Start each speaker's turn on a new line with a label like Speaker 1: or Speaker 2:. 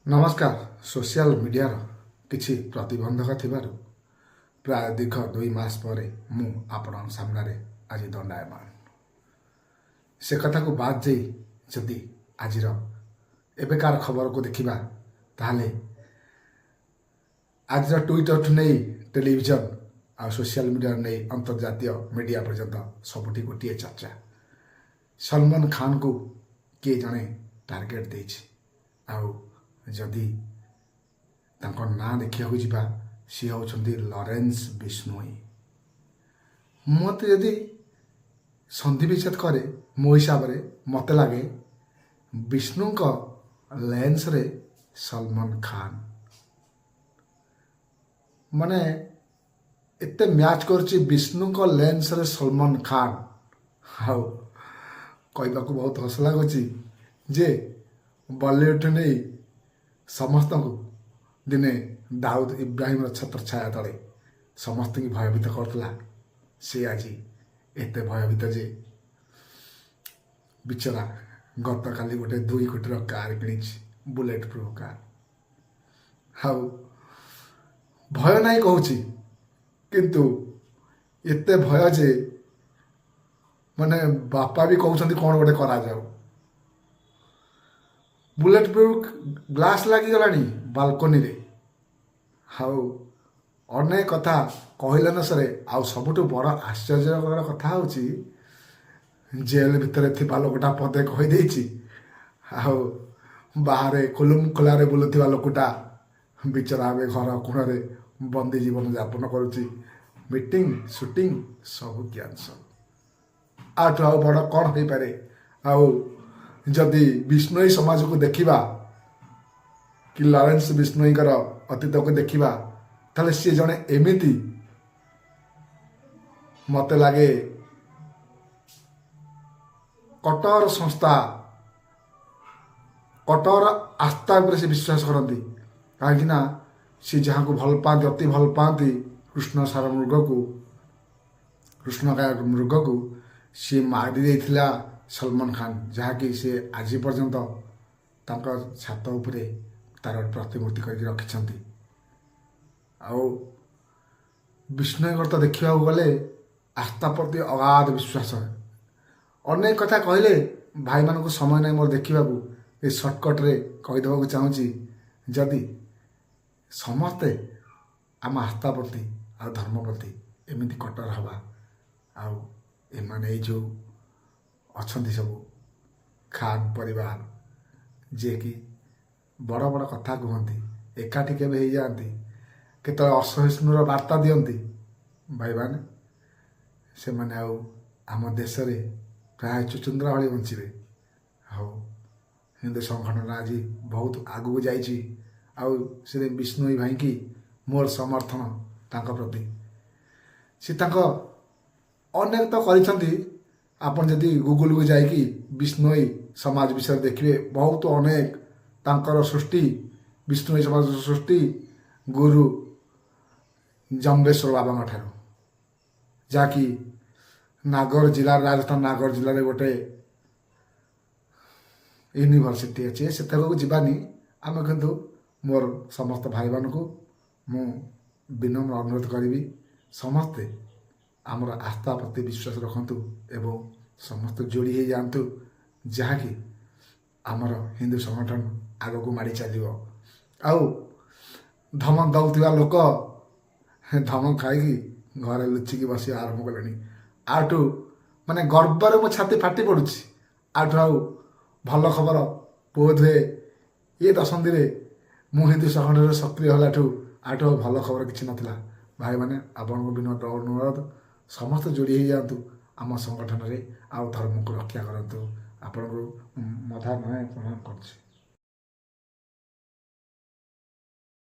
Speaker 1: ନମସ୍କାର। ସୋସିଆଲ ମିଡ଼ିଆର କିଛି ପ୍ରତିବନ୍ଧକ ଥିବାରୁ ପ୍ରାୟ ଦୀର୍ଘ 2 ମାସ ପରେ ମୁଁ ଆପଣଙ୍କ ସାମ୍ନାରେ ଆଜି ଦଣ୍ଡାୟମାନ। ସେ କଥାକୁ ବାଦ ଦେଇ ଯଦି ଆଜିର ଏବେକାର ଖବରକୁ ଦେଖିବା, ତାହେଲେ ଆଜିର ଟ୍ୱିଟରଠୁ ନେଇ ଟେଲିଭିଜନ ଆଉ ସୋସିଆଲ ମିଡ଼ିଆ ନେଇ ଅନ୍ତର୍ଜାତୀୟ ମିଡ଼ିଆ ପର୍ଯ୍ୟନ୍ତ ସବୁଠି ଗୋଟିଏ ଚର୍ଚ୍ଚା। ସଲମାନ ଖାନକୁ କିଏ ଜଣେ ଟାର୍ଗେଟ୍ ଦେଇଛି। ଆଉ ଯଦି ତାଙ୍କ ନାଁ ଦେଖିବାକୁ ଯିବା, ସିଏ ହେଉଛନ୍ତି ଲରେନ୍ସ ବିଷ୍ଣୋଇ। ମୋତେ ଯଦି ସନ୍ଧି ବିଚ୍ଛେଦ କରେ, ମୋ ହିସାବରେ ମୋତେ ଲାଗେ ବିଷ୍ଣୁଙ୍କ ଲେନ୍ସରେ ସଲମାନ ଖାନ ମାନେ ଏତେ ମ୍ୟାଚ୍ କରୁଛି, ବିଷ୍ଣୁଙ୍କ ଲେନ୍ସରେ ସଲମାନ ଖାନ। ଆଉ କହିବାକୁ ବହୁତ ହସ ଲାଗୁଛି ଯେ ବଲିଉଡ୍ ନେଇ ସମସ୍ତଙ୍କୁ ଦିନେ ଦାଉଦ ଇବ୍ରାହିମର ଛତ୍ର ଛାୟା ତଳେ ସମସ୍ତଙ୍କୁ ଭୟଭୀତ କରୁଥିଲା, ସେ ଆଜି ଏତେ ଭୟଭୀତ ଯେ ବିଚରା ଗତକାଲି ଗୋଟେ 2 କୋଟିର କାର୍ କିଣିଛି, ବୁଲେଟ୍ ପ୍ରୁଫ୍ କାର୍। ଆଉ ଭୟ ନାହିଁ କହୁଛି, କିନ୍ତୁ ଏତେ ଭୟ ଯେ ମାନେ ବାପା ବି କହୁଛନ୍ତି କ'ଣ ଗୋଟେ କରାଯାଉ। ବୁଲେଟ୍ ପ୍ରୁଫ୍ ଗ୍ଲାସ୍ ଲାଗିଗଲାଣି ବାଲକୋନିରେ। ଆଉ ଅନେକ କଥା କହିଲେ ନ ସରେ। ଆଉ ସବୁଠୁ ବଡ଼ ଆଶ୍ଚର୍ଯ୍ୟକର କଥା ହେଉଛି, ଜେଲ୍ ଭିତରେ ଥିବା ଲୋକଟା ପଦେ କହିଦେଇଛି, ଆଉ ବାହାରେ ଖୁଲୁମ ଖୋଲାରେ ବୁଲୁଥିବା ଲୋକଟା ବିଚରା ଏବେ ଘର କୋଣରେ ବନ୍ଦୀ ଜୀବନ ଯାପନ କରୁଛି। ମିଟିଂ, ସୁଟିଂ ସବୁ କ୍ୟାନସଲ୍। ୟାଠୁ ଆଉ ବଡ଼ କ'ଣ ହେଇପାରେ? ଆଉ ଯଦି ବିଷ୍ଣୋଇ ସମାଜକୁ ଦେଖିବା କି ଲରେନ୍ସ ବିଷ୍ଣୋଇଙ୍କର ଅତୀତକୁ ଦେଖିବା, ତାହେଲେ ସିଏ ଜଣେ ଏମିତି, ମୋତେ ଲାଗେ, କଟର ସଂସ୍ଥା, କଟର ଆସ୍ଥା ଉପରେ ସେ ବିଶ୍ୱାସ କରନ୍ତି। କାହିଁକି ନା ସେ ଯାହାକୁ ଭଲ ପାଆନ୍ତି, ଅତି ଭଲ ପାଆନ୍ତି, କୃଷ୍ଣ ସାର ମୃଗକୁ, କୃଷ୍ଣକାୟ ମୃଗକୁ ସିଏ ମାରି ଦେଇଥିଲା ସଲମାନ ଖାନ, ଯାହାକି ସେ ଆଜି ପର୍ଯ୍ୟନ୍ତ ତାଙ୍କ ଛାତ ଉପରେ ତାର ପ୍ରତିମୂର୍ତ୍ତି କରିକି ରଖିଛନ୍ତି। ଆଉ ବିଷ୍ଣୁଙ୍କର ତ ଦେଖିବାକୁ ଗଲେ ଆସ୍ଥା ପ୍ରତି ଅଗାଧ ବିଶ୍ୱାସ। ଅନେକ କଥା କହିଲେ ଭାଇମାନଙ୍କୁ ସମୟ ନାହିଁ ମୋର ଦେଖିବାକୁ। ଏ ସର୍ଟକଟ୍ରେ କହିଦେବାକୁ ଚାହୁଁଛି, ଯଦି ସମସ୍ତେ ଆମ ଆସ୍ଥା ପ୍ରତି ଆଉ ଧର୍ମ ପ୍ରତି ଏମିତି କଟର ହେବା, ଆଉ ଏମାନେ ଏଇ ଯେଉଁ ଅଛନ୍ତି ସବୁ ଖାନ ପରିବାର, ଯିଏକି ବଡ଼ ବଡ଼ କଥା କୁହନ୍ତି, ଏକାଠି କେବେ ହେଇଯାଆନ୍ତି, କେତେବେଳେ ଅସହିଷ୍ଣୁର ବାର୍ତ୍ତା ଦିଅନ୍ତି, ଭାଇମାନେ, ସେମାନେ ଆଉ ଆମ ଦେଶରେ ପ୍ରାୟ ଚୁଚୁନ୍ଦ୍ରା ଭଳି ବଞ୍ଚିବେ। ଆଉ ହିନ୍ଦୁ ସଂଗଠନ ଆଜି ବହୁତ ଆଗକୁ ଯାଇଛି। ଆଉ ସେ ବିଷ୍ଣୋଇ ଭାଇକି ମୋର ସମର୍ଥନ ତାଙ୍କ ପ୍ରତି। ସେ ତାଙ୍କ ଅନେକ ତ କରିଛନ୍ତି। ଆପଣ ଯଦି ଗୁଗୁଲକୁ ଯାଇକି ବିଷ୍ଣୋଇ ସମାଜ ବିଷୟରେ ଦେଖିବେ, ବହୁତ ଅନେକ ତାଙ୍କର ସୃଷ୍ଟି। ବିଷ୍ଣୋଇ ସମାଜର ସୃଷ୍ଟି ଗୁରୁ ଜମ୍ବେଶ୍ୱର ବାବାଙ୍କ ଠାରୁ, ଯାହାକି ନାଗର ଜିଲ୍ଲାର, ରାଜସ୍ଥାନ ନାଗର ଜିଲ୍ଲାରେ ଗୋଟେ ୟୁନିଭର୍ସିଟି ଅଛି। ସେଠାକୁ ଯିବାନି ଆମେ, କିନ୍ତୁ ମୋର ସମସ୍ତ ଭାଇମାନଙ୍କୁ ମୁଁ ବିନମ୍ର ଅନୁରୋଧ କରିବି, ସମସ୍ତେ ଆମର ଆସ୍ଥା ପ୍ରତି ବିଶ୍ୱାସ ରଖନ୍ତୁ ଏବଂ ସମସ୍ତେ ଯୋଡ଼ି ହେଇଯାଆନ୍ତୁ, ଯାହାକି ଆମର ହିନ୍ଦୁ ସଂଗଠନ ଆଗକୁ ମାଡ଼ି ଚାଲିବ। ଆଉ ଧମକ ଦେଉଥିବା ଲୋକ ଧମକ ଖାଇକି ଘରେ ଲୁଚିକି ବସିବା ଆରମ୍ଭ କଲେଣି। ୟାଠୁ ମାନେ ଗର୍ବରେ ମୋ ଛାତି ଫାଟି ପଡ଼ୁଛି। ୟାଠୁ ଆଉ ଭଲ ଖବର ବୋଧହୁଏ ଏ ଦଶନ୍ଧିରେ ମୁଁ ହିନ୍ଦୁ ସଂଗଠନରେ ସକ୍ରିୟ ହେଲାଠୁ ୟାଠୁ ଆଉ ଭଲ ଖବର କିଛି ନଥିଲା। ଭାଇମାନେ, ଆପଣଙ୍କୁ ବିନମ୍ର ଅନୁରୋଧ, ସମସ୍ତେ ଯୋଡ଼ି ହେଇଯାଆନ୍ତୁ ଆମ ସଂଗଠନରେ ଆଉ ଧର୍ମକୁ ରକ୍ଷା କରନ୍ତୁ। ଆପଣଙ୍କୁ ମଥା ନୁହେଁ, ପ୍ରଣାମ କରୁଛି।